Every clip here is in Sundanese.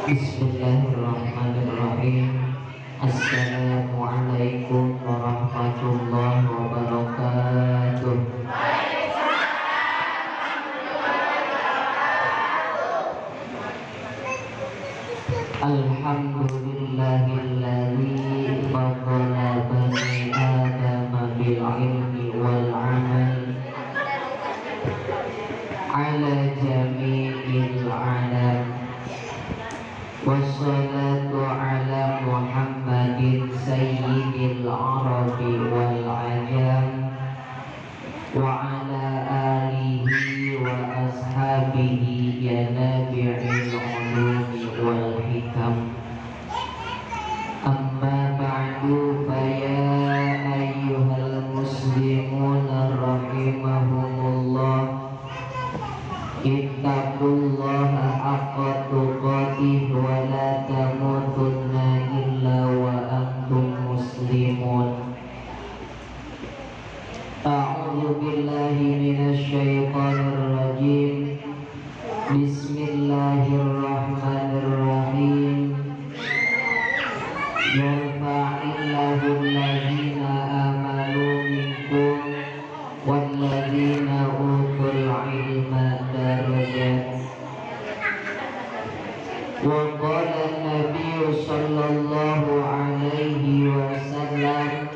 Bismillahirrahmanirrahim. Assalamualaikum warahmatullahi wabarakatuh. Alhamdulillahilladzi faddala bani Adama bil ilmi wal amal ala jami'il alam. Wassalatu ala Muhammadin sayyidil arabi wal ajam wa ala alihi wa ashabihi ya nabi'il ulumi wal hikam. Amma ba'du, fa ya ayyuhal muslimuna rahimahumullah. Ittaqullaha haqqa tuqatih wa la tamutunna illa wa antum muslimun. A'udzu billahi minasy syaithanir rajim. Bismillahirrahmanirrahim. Yarfa'illahu allazina amanu minkum walladzina utul ilma darajat. Wa qala an-nabiy sallallahu alaihi wasallam,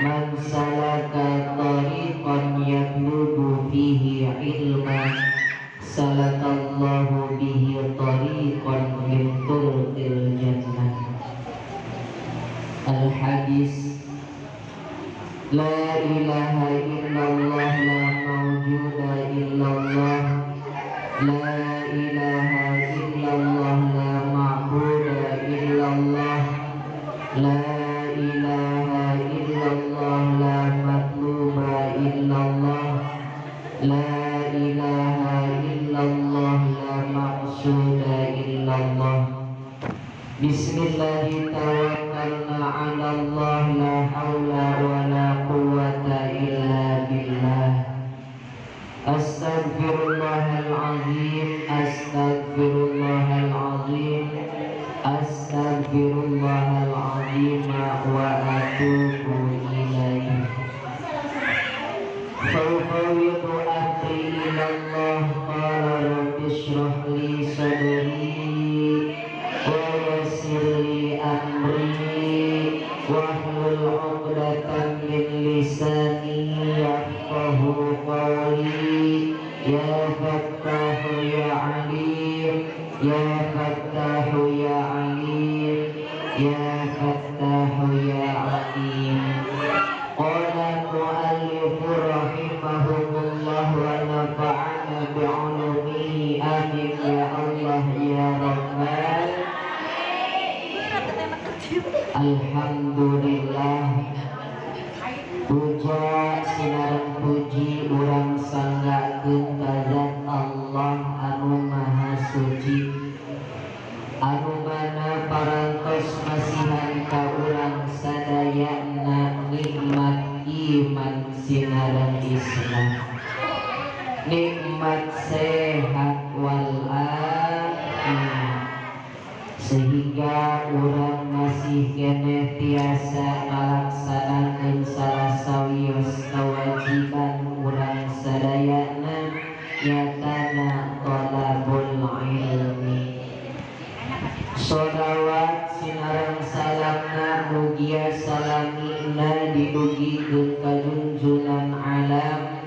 man salaka tariqan yatlubu fihi ilman salakallahu bihi tariqan min turuqil jannah. Al-hadis. La ilaha illallah, la mawjuda illallah, la ilaha illallah, la ma'buda illallah, la ilaha illallah, la matluba illallah, la ilaha illallah, la maqsuda illallah. Bismillahi tawakkalna ala Allah, la hawla wa la quwwata illa billah. Astaghfirullahalazim, astaghfirullahalazim, astaghfirullahalazim wa atubu ilaih. Fawwidu amri ila Allah, qala rabbi shrah li sadri wa yassir li amri wahlul 'uqdatam min lisani yafqahu qawli. Ya Fattahu ya Alim, ya Fattahu ya Alim, ya Fattahu ya Alim. Qala mu'allif rahimahumullah wa nafa'ana bi'ulumihi, amin ya Allah ya Rabbal. Alhamdulillah, puja sinareng puji urang sanggakeun ka zat Allah anu maha suci, anu mana parantos masihan ka urang sadayana nikmat iman sinareng Islam, nikmat sehat wal afiat, sehingga urang masih keneh tiasa ngalaksanakeun salah sawios kewajiban urang sadayana nyatana thalabul ilmi. Sholawat sinareng salamna mugia salamina didugikeun ka junjunan alam,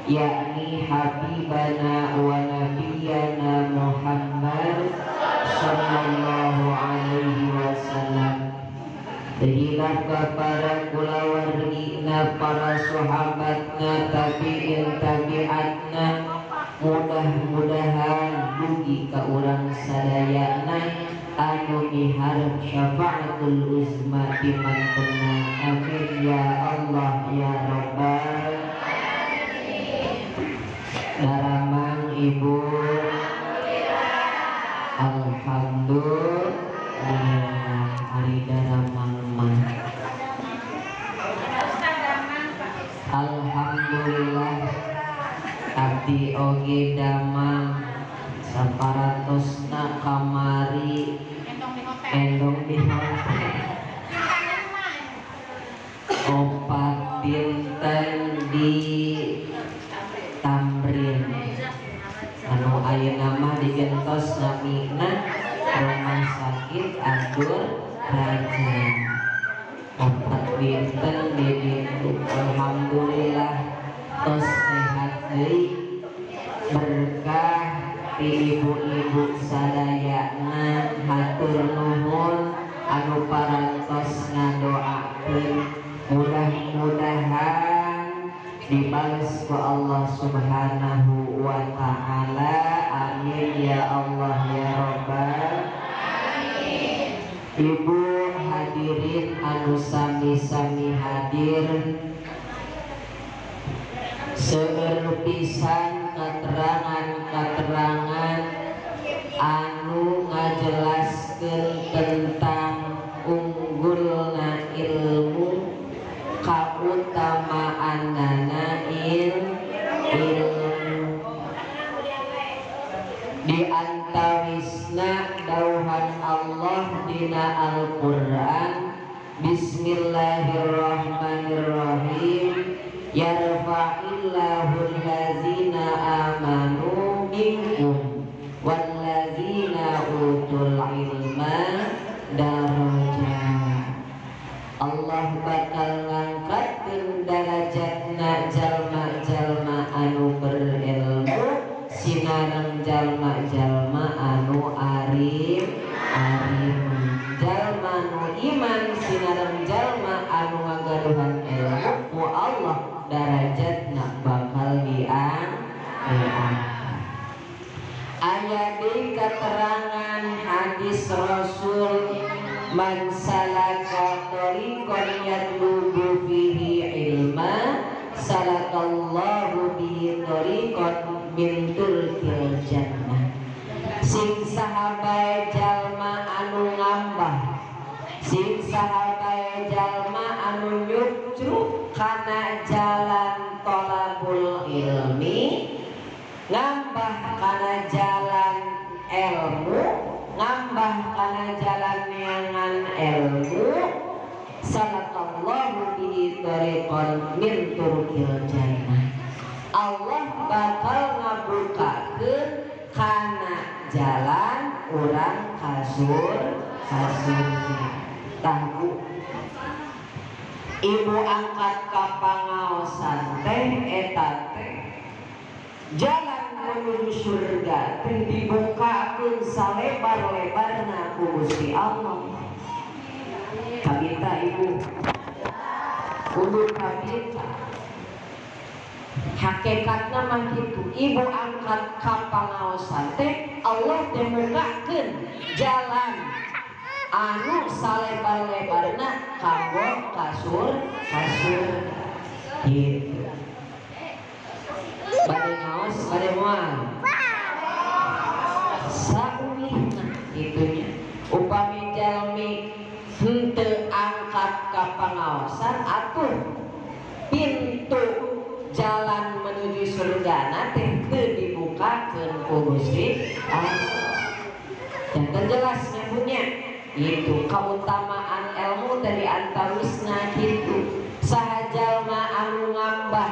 yakni habibana wa nabiyana Muhammad sallallahu alaihi wasallam. Terilah kepada kulawargina, para sahabatna, tabi'in tabi'atna, mudah-mudahan dugi ka urang sadayana anu miharep syafaatul uzma di mantena. Amin ya Allah ya Rabbal. Daramang ibu, alhamdulillah hari daramang mah. Alhamdulillah abdi oge damang. Saparantosna kamari endong di hotel 4 dinten di Tamrin anu ayeuna mah digentos namina Rumah Sakit Abdul Raja. 4 dinten di ditu alhamdulillah tos sehat deui berkah ti ibu-ibu sadayana hatur nuhun anu parantos ngadoakeun mudah-mudahan dibales ku Allah Subhanahu wa ta'ala. Amin ya Allah ya Rabbal alamin. Ibu hadirin anu sami-sami hadir seueur pisan keterangan-keterangan anu ngajelaskeun tentang unggulna ilmu, kautamaanana ilmu. Di antawisna dauhan Allah dina Al-Qur'an, bismillahirrahmanirrahim, yarfa'illahu allazina amanu minkum wallazina utul ilma darajat. Allah bakal ngangkatkeun darajatna jalma-jalma anu berilmu sinareng jalma-jalma anu arif arim, jalma nu iman sinareng jalma anu ngagaduhan ilmu ku Allah darajatna bakal diangkat. Aya deui keterangan hadis Rasul, man salaka thariqan yatlubu fihi ilma salakallahu bihi thariqan min turkil jannah. Sing sahabae jalma anu ngambah, sing sahabae jalma anu nyukcruk kana jalan tolabul ilmi, ngambah kana jalan ilmu, ngambah kana jalan neangan ilmu, salakallahu bihi thariqan min turkil jannah. Allah bakal ngabukakeun kana jalan urang kasur kasurga. Tah Bu, ibu angkat ka pangaosan teh eta teh jalan menuju surga teh dibukakeun salebar-lebarna ku Gusti Allah. Kabita ibu, kudu kabita. Hakikatna mah kitu, ibu angkat ka pangaosan teh Allah teh mukakeun jalan anu salebar-lebarna kanggo kasur kasurga. Gitu. Bade ngaos bade moal sauwihna itunya. Upami jalmi henteu angkat ka pangaosan atuh pintu jalan menuju surga teh teu dibukakeun ku Gusti Allah. Janten jelas nyebutnya itu keutamaan ilmu dari antawisna kitu. Saha jalma anu ngambah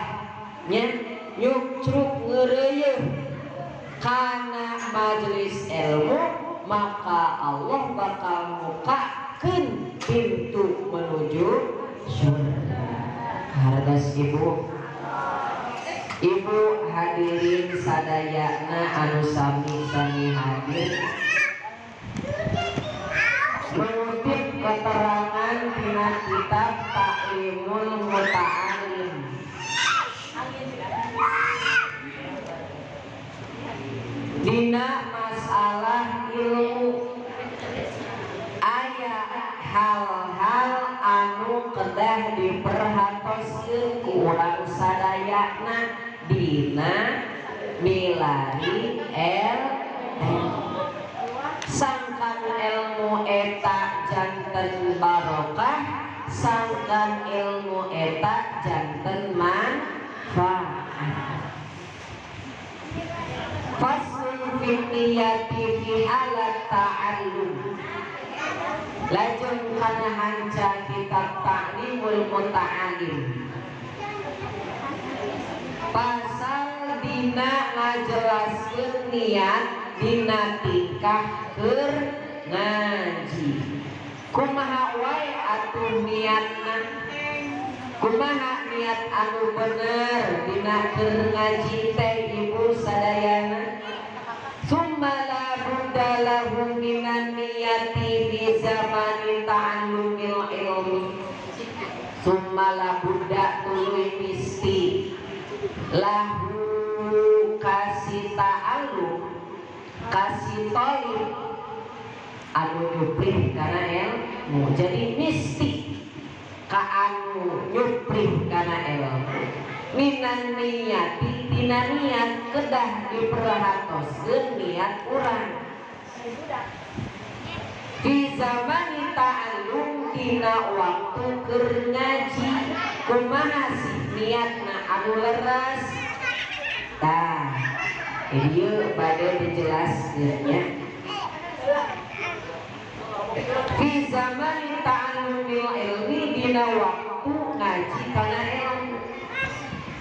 nya nyukcruk ngeureuyeung kana majelis ilmu, maka Allah bakal mukakeun pintu menuju surga. Hartos ibu, ibu hadirin sadayana anu sami-sami hadir, mengutip keterangan dina kitab Ta'limul Muta'alim, dina masalah ilmu aya hal-hal anu kedah diperhatoskeun ku urang sadayana dina milari ilmu. Sangkan ilmu eta janten barokah, sangkan ilmu eta janten manfaat. Faslun fi niyati fi halat ta'allum. Lajeng kana hanca kitab Ta'limul Muta'allim pasal dina ngajelaskeun niat dina tingkah keur ngaji. Kumaha wae atuh niatna, kumaha niat anu bener dina keur ngaji teh ibu sadayana. Summa la budda lahu minan niyati fi zamani ta'allumil ilmi. Summa la budda tuluy misti lahu kasih ta'allum kasih tolib anu nyuprih kana ilmu. Jadi misti ka anu nyuprih kana ilmu minan niyati tina niat kedah diperhatoskeun niat urang di zaman ta'allum dina waktu keur ngaji. Kumaha sih niatna anu leres? Tah ieu bade dijelaskeun nya. Di zaman ta'allumil ilmi dina waktu ngaji kana ilmu.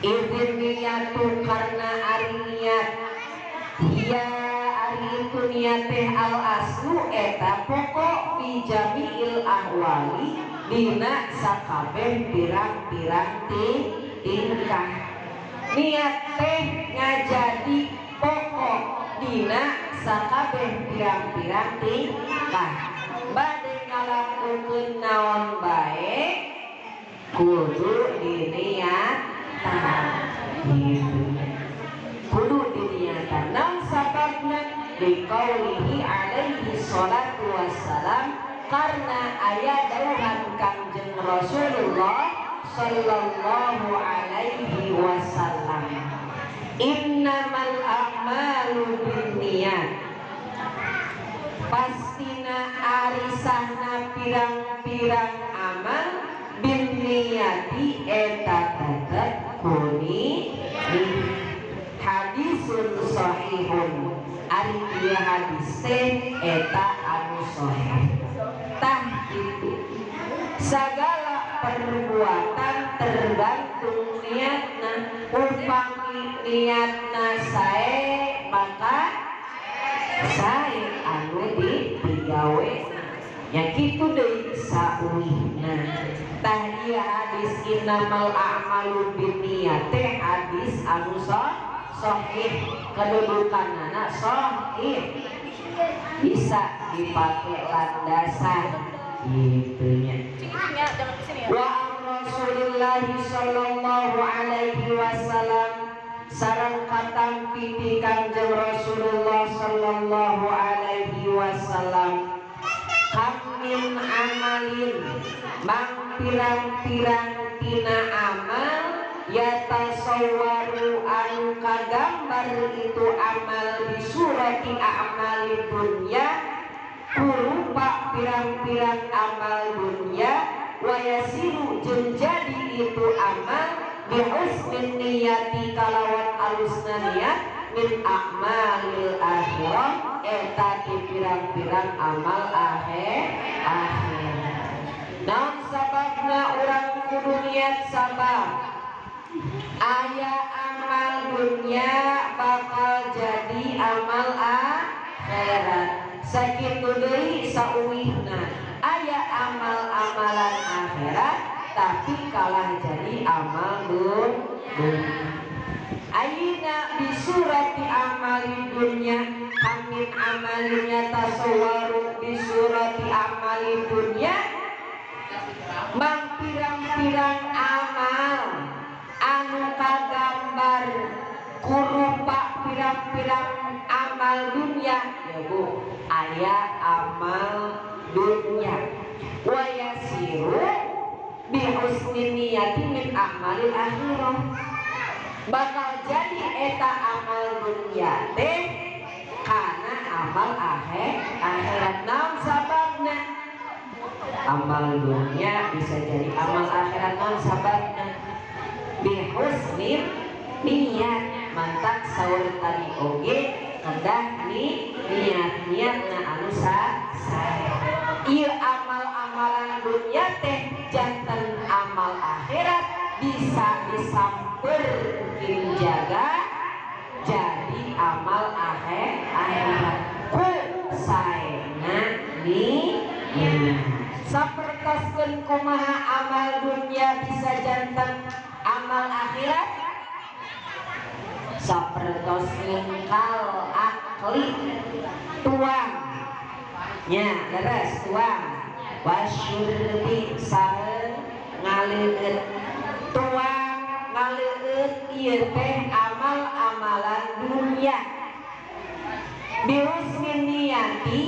Izin niyatu karena ari niat, ya ari itu niat teh al aslu eta pokok fi jami'il ahwali dina sakabeh pirang-pirang tingkah. Niat teh ngajadi pokok dina sakabeh pirang-pirang tingkah. Bade ngalakukeun naon bae kudu diniatan gitu. Kudu diniatan. Naon sababna? Biqaulihi alaihi sholatu wassalam, karena aya dawuhan Kangjeng Rasulullah sallallahu alaihi wasallam, innamal a'malu binniyat. Pastina arisahna pirang-pirang amal binniyati eta tetep kuni. Hadisun sahihun, ari ieu hadis teh eta anu sahih. Tah itu segala perbuatan tergantung niatna. Upami niatna sae maka sae anu digawe nya kitu deui sauwihna. Tah ieu hadis innamal a'malu binniyat teh hadis anu sahih, kedudukanana sahih, bisa dipakai landasan gitu nya. Wa Rasulullah sallallahu alaihi wasallam sareng katampi ti Kangjeng Rasulullah sallallahu alaihi wasallam, kamin amalin mang pirang-pirang tina amal ya tasawwaru anu kagambar itu amal bisurati a'mali dunya kurupa pirang-pirang amal dunya wa yasiru jeung jadi itu amal bihusnin niyati kalawan alusna niat min a'malil akhirah eta di pirang-pirang amal akhir. Naon sababna urang kudu niat? Sabab aya amal dunya bakal jadi amal akhirat. Sakitu deui sauwihna aya amal-amalan akhirat tapi kalah jadi amal dunya. Ayeuna bisurati amali dunya amin amalinya tasawwaru bisurati amali dunya mang pirang-pirang amal anu kagambar kurupa pirang-pirang amal dunya ya bu, aya amal dunya wa yasiru bi husni niyati min a'malil akhirah bakal jadi eta amal dunya teh karena amal akhirat. Naon sababna? Amal dunia bisa jadi amal akhirat. Naon sababna? Bi husni niat. Mantak saur tadi oge kedah ni niat-niatna anu sae. Ieu amal-amalan dunya teh janten amal akhirat bisa disamper ku jaga jadi amal akhirat ku saena niat. Sapertoskeun kumaha amal dunya bisa janten amal akhirat? Sapertoskeun kal akli tuang nya leres tuang wasyurbi sareng ngaleueut tuang ngaleueut ieu teh amal-amalan dunya bihusnin niyati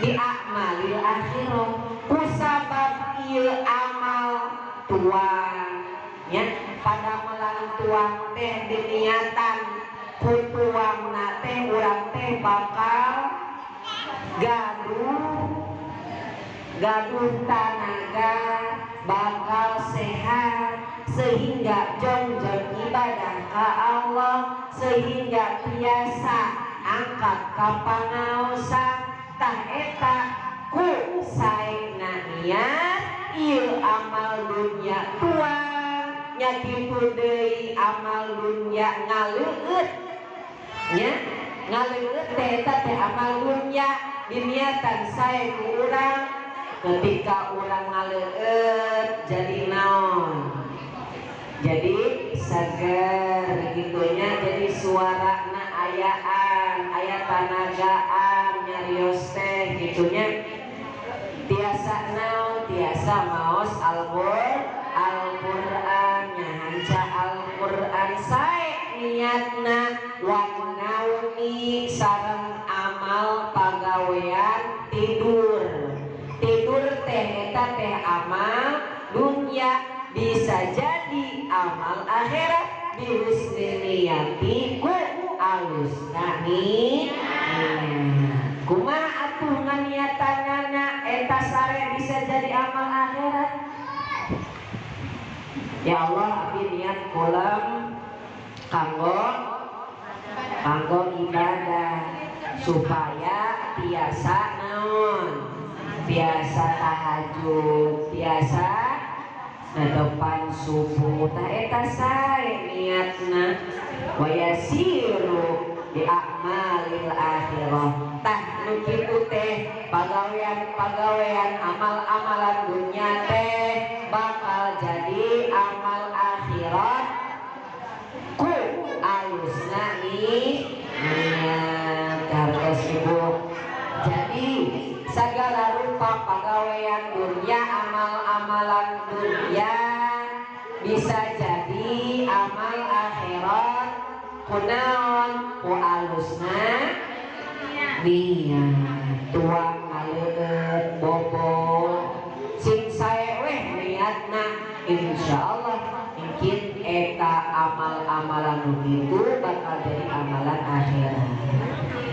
bi a'malil akhirah kusabab ieu amal tuang nya pada melan tuang teh diniatan ku tuangna teh urang teh bakal gaduh tanaga bakal sehat sehingga jongjon ibadah ka Allah sehingga tiasa angkat ka pangaosan tah eta ku saena niat ieu amal dunya tuang nya kitu deui amal dunya ngaleueut nya ngaleueut teh eta teh amal dunya diniatan sae ku urang ketika urang ngaleueut jadi naon jadi seger gitunya jadi suarana ayaan aya tanagaan nyarios teh gitunya tiasa naon tiasa maos Al-Qur'an nyahanca Al-Qur'an sae niatna wan naumi sareng amal pagawean tidur tidur teh eta teh amal dunya bisa jadi amal akhirat bihusni niyati ku alusna niat. Kumaha atuh nganiatanana eta sare bisa jadi amal akhirat? Ya Allah abdi niat kolam kanggo ibadah supaya tiasa naon tiasa tahajud tiasa netepan subuh tah eta sae niatna wa yasiru bi a'malil akhirah tah nu kitu teh pagawean-pagawean amal-amalan dunya teh bakal jadi amal akhirat ku alusna niat hartos ibu. Jadi segala rupa pagawean dunia amal-amalan dunia bisa jadi amal akhirat kunaon ku alusna niat tuang ngaleueut bobo sing sae weh niatna insyaallah mungkin eta amal-amalan itu bakal jadi amalan akhirat.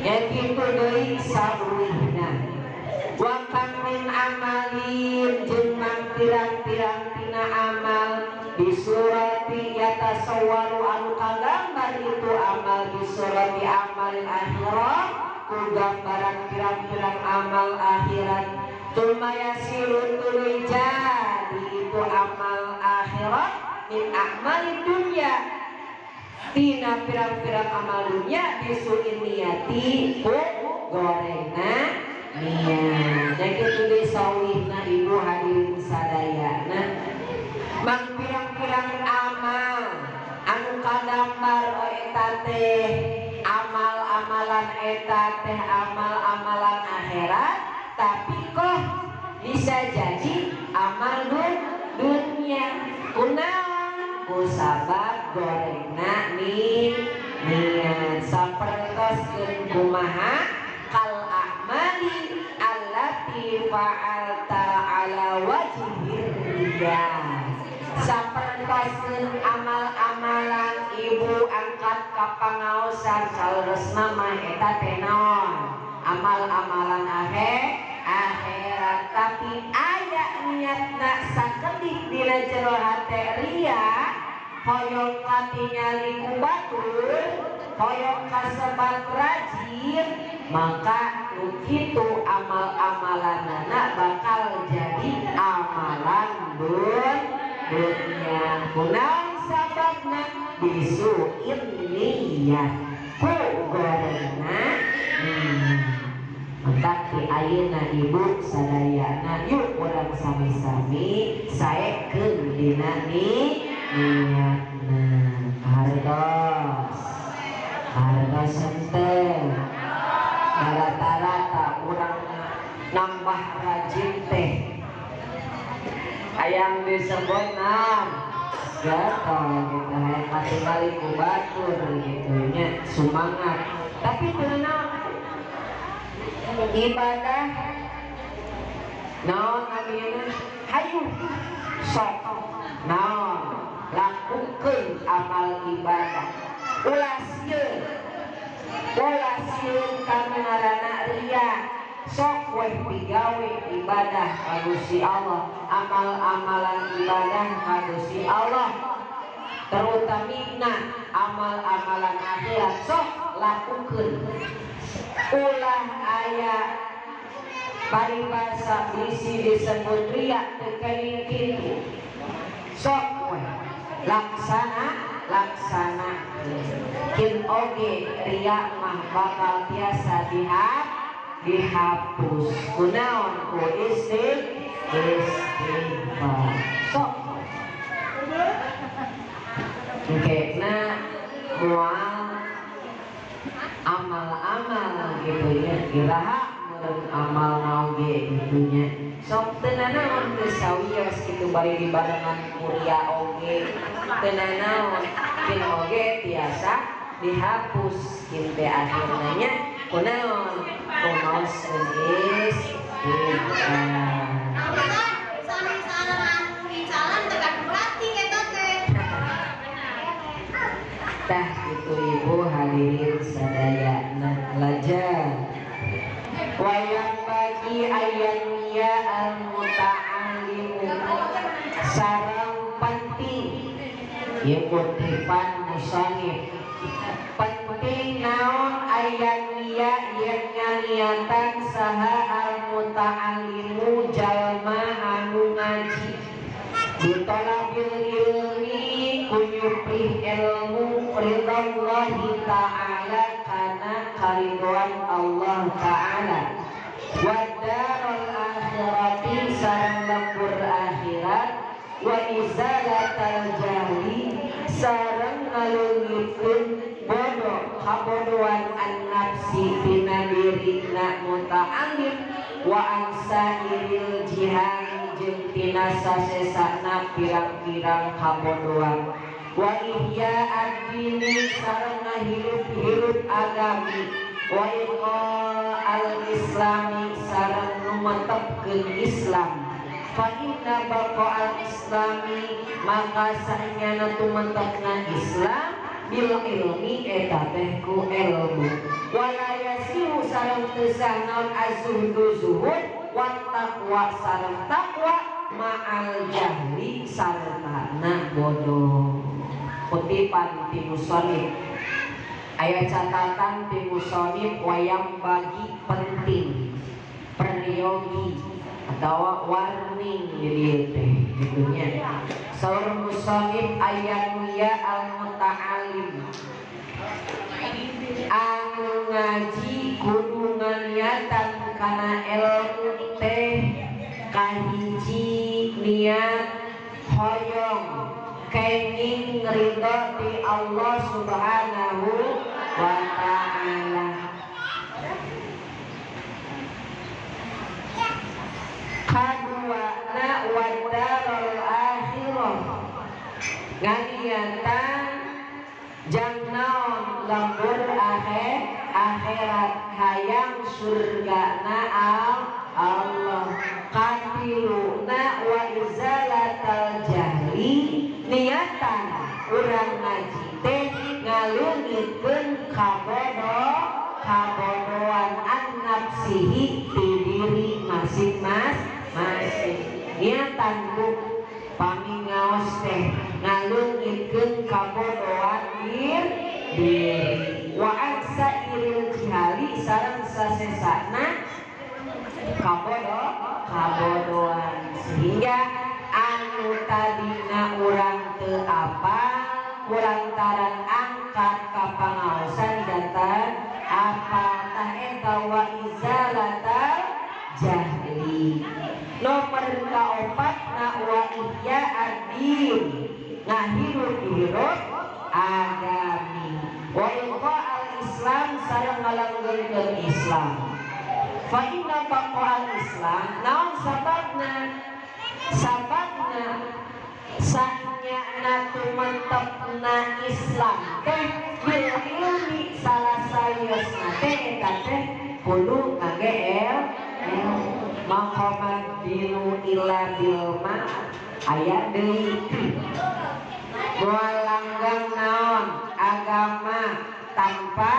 Ya kitu deui sauwihna wa kam min amalin jeung mang pirang-pirang tina amal bisurati yatasawwaru anu kagambar itu amal bisurati amalil akhirah ku gambaran pirang-pirang amal akhirat tuma yasiru tuluy jadi itu amal akhirat min a'malid dunya tina pirang-pirang amal dunya bisuin niati ku gorengna niat. Jadi itu di sawihna ibu hadirin sadayana mang pirang-pirang amal anu kagambar eta teh amal-amalan eta teh amal-amalan akhirat tapi kok bisa jadi amal dunia kunaon ku sabab gorengna niat sapertoskeun kumaha kal a'mali allati fa'alta ala wajhir riya sapertoskeun amal-amalan ibu angkat ka pangaosan saleresna mah eta teh naon amal-amalan akhirat tapi aya niatna sakedik dina jero hate ria hoyong katingali ku batur hoyong kasebat rajin Maka nu kitu amal-amalanana bakal jadi amalan dunya. Kunaon sababna? Bisuin niat ku gorengna niat. Maka di ayeuna ibu sadayana yuk urang sami-sami saekeun dina niatna. Hartos hartos henteu rata-rata urang nambah rajin teh hayang disebut nam gatal gitu, hayang katingali ku batur gitu nya, semangat. Tapi tenang ibadah naon namina hayu sok naon lakukeun amal ibadah ulah sieun, ulah sieun kana ngaranna riya. Sok weh pigawe ibadah ka Gusti Allah, amal-amalan ibadah ka Gusti Allah, terutamina amal-amalan akhirat sok lakukeun. Ulah aya paribasa bisi disebut riya teu kenging kitu. Sok weh laksana laksana kin oge riya mah bakal tiasa dihapus kunaon ku istighfar. Sok engkena moal amal-amal gitu nya, iraha meureun amal naoge gitu nya. Sok teu nanaon teu sawios kitu bari dibarengan ku riya oge teu nanaon kin oge tiasa dihapus kin teh akhirna nya kunaon ku maoskeun istighfar. Tah itu ibu hadirin sadayana lajang wayang bagi ayan ya al muta'alimu sareng penting ieu kutipan musannif penting naon ayan ya yen nganiatan saha al muta'alimu jalma anu ngaji ditolabil ilmi kunyuprih ilmu ridallahi ta'ala kana kariduan Allah ta'ala wa darul akhirati sareng lembur akhirat wa izalatal jahli sareng ngalungitkeun bodoh kabodohan an nafsi tina dirina muta'alim wa ansairil jihani jeung tina sasesana pirang-pirang kabodohan wa ihya ad-dini sareng ngahirup-hirup agami wa iqa al-islami sareng numetepkeun Islam fa inna baqa al-islami maka saenyana tumetepna Islam bil ilmi eta teh ku ilmu wala yasihu sareng teu sah naon azzuhdu zuhud wa taqwa sareng takwa ma'al jahli sartana bodoh. Kutipan ti musannif aya catatan ti musannif wayang bagi penting peryogi atau warning jadi teh gitu nya. Saur musannif aya ya al muta'alim anu ngaji kudu nganiatan kana ilmu teh kahiji niat hoyong kenging ridho di Allah Subhanahu wa ta'ala. Kaduana wadarul akhirah nganiatan jang naon lembur akhirat hayang surgana Allah. Katiluna wa izalatal jahli niatan urang ngaji teh ngalungitkeun kabodohan an nafsihi ti diri masing-masing. Niatan ku pami ngaos teh ngalungitkeun kabodohan diri wa ansairil jahli jahli sareng sasesana kabodohan sehingga anu tadina urang teu apal kulantaran angkat ka pangaosan jantan apal tah eta wa izalatal jahli. Nomor kaopat na wa ihya ad-din ngahirup-hirup agami wa ilqa al-islam sareng ngalanggengkeun Islam. Fa inna baqa al-islam naon sababna? Sababna sanyana tumentepna Islam teh bil ilmi salah sayosna teh eta teh kudu ngangge ilmu. Maqamad dinu illa bil ma aya deui moal langgeng naon agama tanpa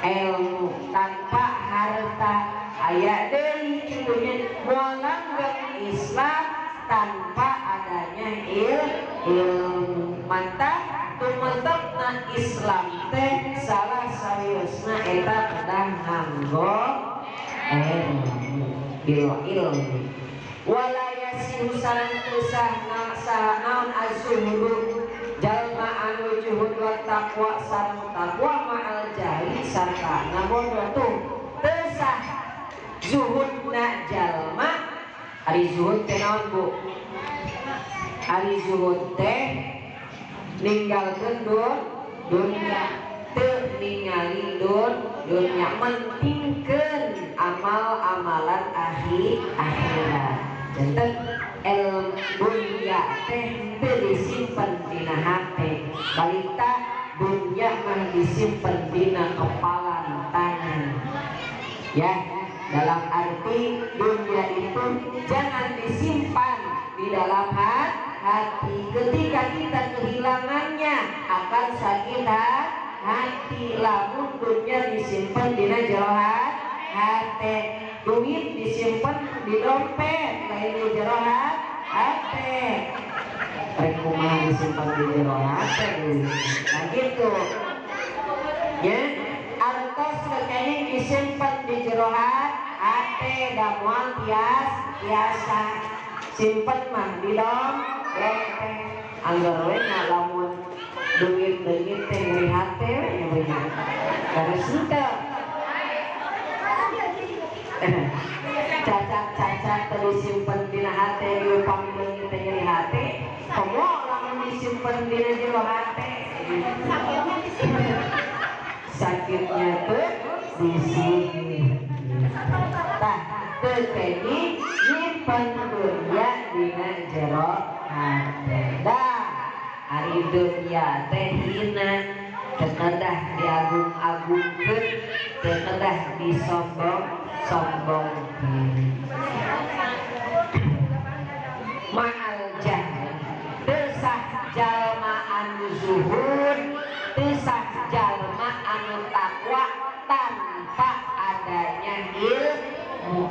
ilmu, tanpa harta. Aya deui kitu nya moal langgeng Islam tanpa adanya ilmu. Mantap tumentepna Islam teh salah sawiosna eta kedah nganggo ilmu bil ilmu. Wala yasihu sareng teu sah saha naon az-zuhudu jalma anu juhud wa taqwa sareng taqwa ma'al jahli sarta namun tuh teu sah zuhudna jalma. Ari zuhud teh naon Bu? Ari zuhud teh ninggalkeun dunya, teu ningali dunya, mentingkeun amal-amalan akhirat. Janten ilmu dunya teh teu disimpen dina hate, balita dunya mah disimpen dina kepalan tangan. Ya, dalam arti dunia itu jangan disimpan di dalam hati. Ketika kita kehilangannya akan sakit hati. Lamun dunia disimpan dina jero hati, duit disimpan di dompet lain di jero hati. Rek kumaha disimpan di jero hati? Nah gitu ya, artos kekenging disimpan di jero hati da moal tiasa simpen mah di dompet. Anggar we lamun duit leungit teh nyeri hate we nya beunang. Garis henteu. Cacak-cacak teh disimpen dina hate upami leungit teh nyeri hate. Komo lamun disimpen dina jero hate. Sakitnya tuh di sini. Tah teu kenging nyimpen dunya dina jero hate. Dah ari dunya teh hina, teu kedah diagung-agungkeun, teu kedah disombong-sombongkeun. Ma'al jahl teu sah jalma anu zuhud, teu sah jalma anu takwa tanpa adanya ilmu.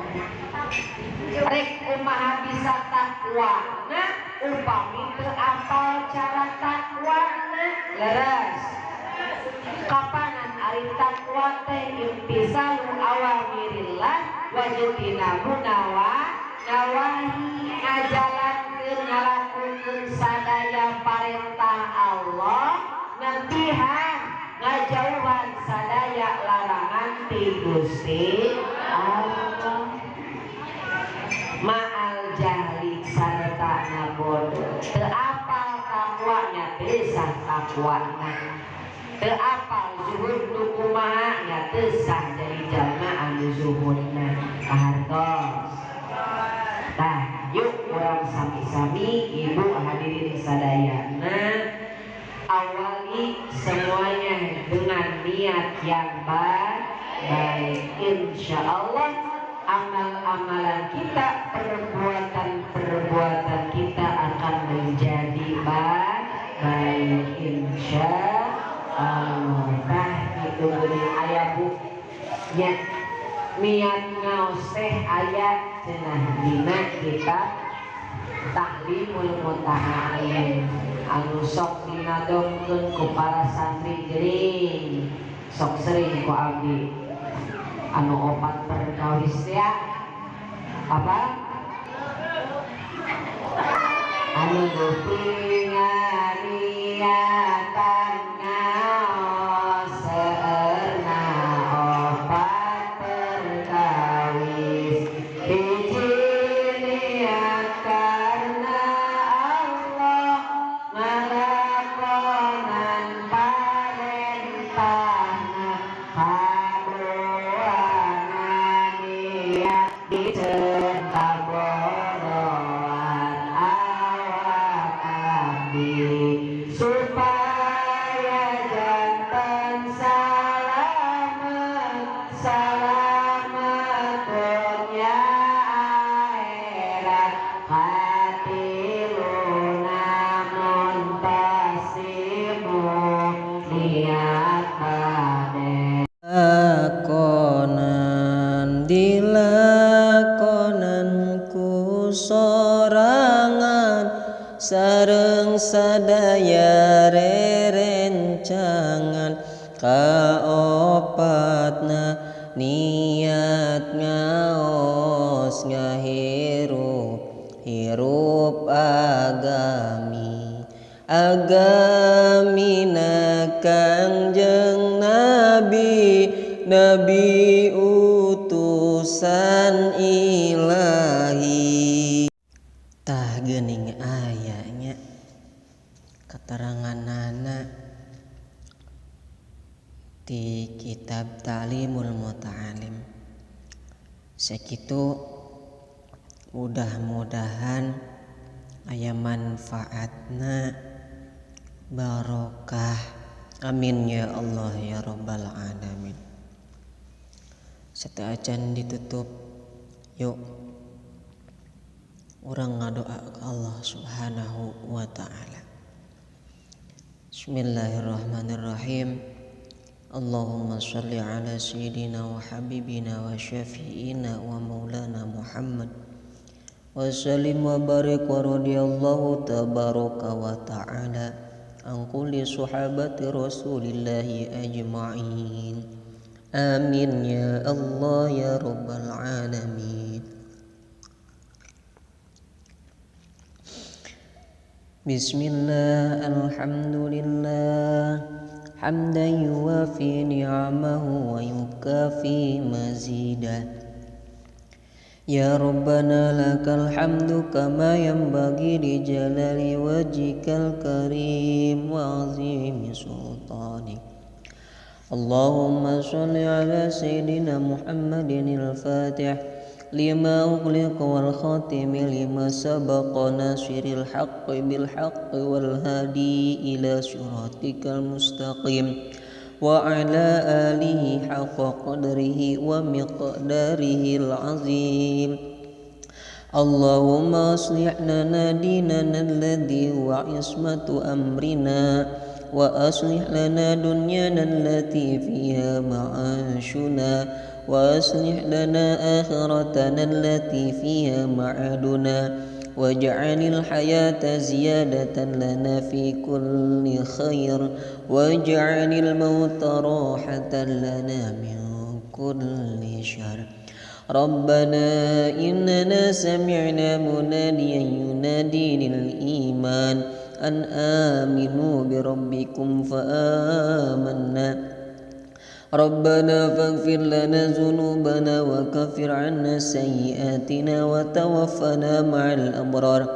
Rek kumaha bisa takwana upami teu apal cara takwana? Leres. Kapanan ari takwa teh imtisalu awamirillah wajtinabu nawahi, ngajalankeun ngalakukeun sadaya parentah Allah, nantihan ngajauhan sadaya larangan ti Gusti Allah. Ma'al jahli sarta bodoh, teu apal takwanya teu sah takwana, teu apal zuhud nu kumaha nya teu sah jadi jalma anu zuhudna. Kahartos. Tah, yuk urang sami-sami ibu hadirin sadayana awali semuanya dengan niat yang baik. Insya Allah amal-amalan kita, perbuatan-perbuatan kita akan menjadi baik. Insya Allah. Tah itu geuning aya bu nya niat ngaos teh aya cenah dina kitab Ta'limul Muta'allim anu sok dinadongkeun ku para santri geuning. Sok sering ku abdi anu opat perkawis ya apa anu nepi nganiatan ngaos seueurna opat perkawis hiji niat karena Allah ngalakonan parentahna kaduana niat diceun kaboroan awak abdi supaya janten salamet salamet dunya akhirat katiluna mun pasimu niat bade Lakonan dilakonan ku sorangan sareng sadaya rerencangan kaopatna niat ngaos ngahirup hirup agami agamina Kangjeng Nabi Nabi utusan ilahi. Tah geuning aya nya keteranganana di kitab Ta'limul Muta'alim. Sakitu mudah-mudahan aya manfaatna barokah. Amin ya Allah ya rabbal alamin. Sateuacan ditutup yuk urang ngadoa ke Allah Subhanahu wa taala. Bismillahirrahmanirrahim. Allahumma shalli ala sayyidina wa habibina wa syafi'ina wa maulana Muhammad wa sallim wa barik wa radiyallahu tabaraka wa ta'ala an kulli sahabati rasulillahi ajma'in. Amin ya Allah ya rabbal alamin. Bismillah, alhamdulillah, hamdan yuwafi ni'amahu wa yukafi mazidah. Ya Rabbana lakal hamdu kama yanbaghi li jalali wajhikal karim wa azimi sultanik. Allahumma shalli ala sayyidina Muhammadin al-Fatih lima ughliqa wal khatimi lima sabaqa nasiril haqqi bil haqqi wal hadi ila siratikal mustaqim wa ala alihi haqqa qadrihi wa miqdarihil azim. Allahumma aslih lana dinana alladhi huwa ismatu amrina wa aslih lana dunyana allati fiha ma'ashuna wa aslih lana akhiratana allati fiha ma'aduna waj'alil hayata ziyadatan lana fi kulli khair waj'alil mauta rahatan lana min kulli syarr. Rabbana innana sami'na munadiyan yunadi lil iman an aminu bi rabbikum fa amanna. Rabbana faghfir lana dzunubana wa kaffir 'anna sayyi'atina wa tawaffana ma'al abrar.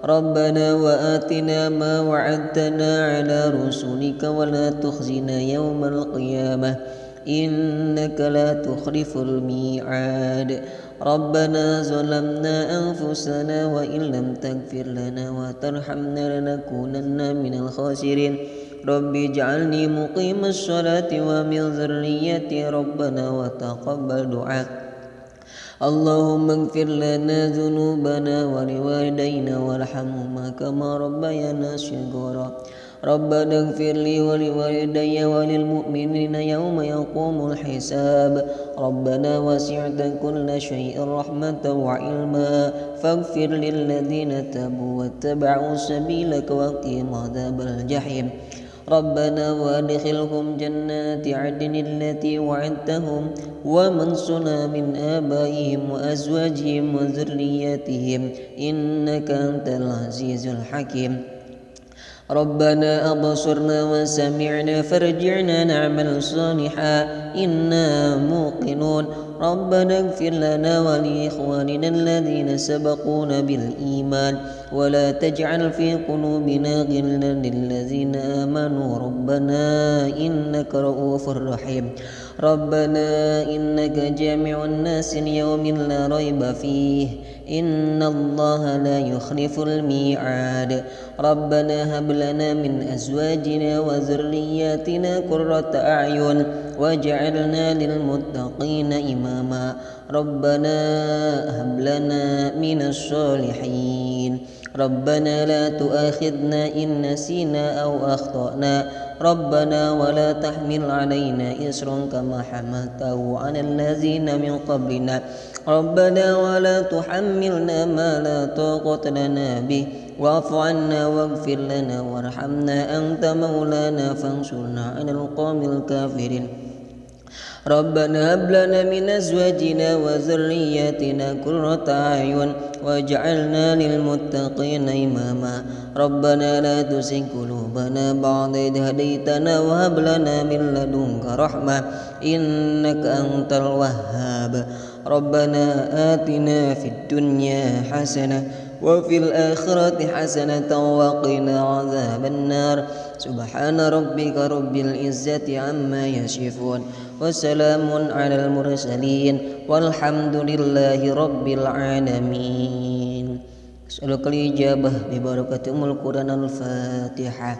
Rabbana wa atina ma wa'adtana 'ala rusulika wa la tukhzina yawmal qiyamah innaka la tukhliful mi'ad. Rabbana zalamna anfusana wa illam taghfir lana wa tarhamna lanakunanna minal khasirin. Rabbi ij'alni muqimas sholati wa min dzurriyyati rabbana wa taqabbal du'a. Allahumma ighfir lana dzunubana wa liwalidayna warhamhuma kama rabbayana shighara. Rabbana ighfir li wa liwalidayya wa lil mu'minina yawma yaqumul hisab. Rabbana wasi'ta kulla syai'in rahmatan wa ilma faghfir lil ladzina tabu wattaba'u sabilaka wa qihim adzabal jahim. ربنا وادخلهم جنات عدن التي وعدتهم ومن صلح من آبائهم وأزواجهم وذرياتهم إنك أنت العزيز الحكيم. ربنا أبصرنا وسمعنا فارجعنا نعمل صالحا إنا موقنون. ربنا اغفر لنا ولإخواننا الذين سبقونا بالإيمان ولا تجعل في قلوبنا غلا للذين آمنوا ربنا إنك رؤوف رحيم. ربنا إنك جامع الناس ليوم لا ريب فيه إن الله لا يخلف الميعاد. ربنا هب لنا من أزواجنا وذرياتنا قرة أعين واجعلنا للمتقين إماما. ربنا هب لنا من الصالحين. ربنا لا تؤاخذنا إن نسينا أو أخطأنا. ربنا ولا تحمل علينا إصرا كما حملته على الذين من قبلنا. ربنا ولا تحملنا ما لا طاقة لنا به واعف عنا واغفر لنا وارحمنا أنت مولانا فانصرنا على القوم الكافرين. ربنا هب لنا من أزواجنا وذرياتنا قرة أعين واجعلنا للمتقين إماما. ربنا لا تزغ قلوبنا بعد إذ هديتنا وهب لنا من لدنك رحمة إنك أنت الوهاب. ربنا آتنا في الدنيا حسنة وفي الآخرة حسنة وقنا عذاب النار. سبحان ربك رب العزة عما يصفون وسلام على المرسلين والحمد لله رب العالمين. أسألك الإجابة ببركة أم القرآن. الفاتحة.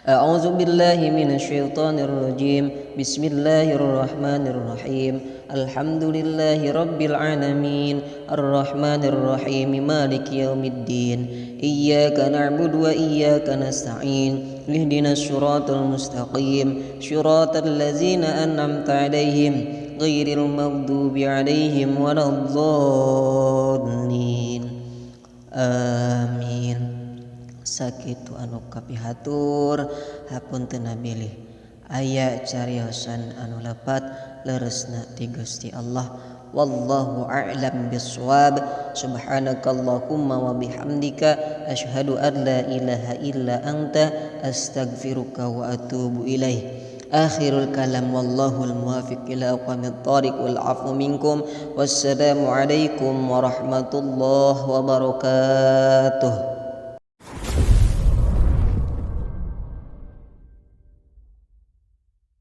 أعوذ بالله من الشيطان الرجيم. بسم الله الرحمن الرحيم. الحمد لله رب العالمين الرحمن الرحيم مالك يوم الدين. إياك نعبد وإياك نستعين. اهدنا الصراط المستقيم صراط الذين أنعمت عليهم غير المغضوب عليهم ولا الضالين. آمين. Sakitu anu kapihatur hapunten bilih aya cariosan anu lepat leresna ti Gusti Allah. Wallahu a'lam bissawab. Subhanakallahumma wa bihamdika asyhadu an la ilaha illa anta astaghfiruka wa atubu ilaih. Akhirul kalam wallahul muwafiq ila aqwamit thariq wal afu minkum. Wassalamu alaikum warahmatullahi wabarakatuh.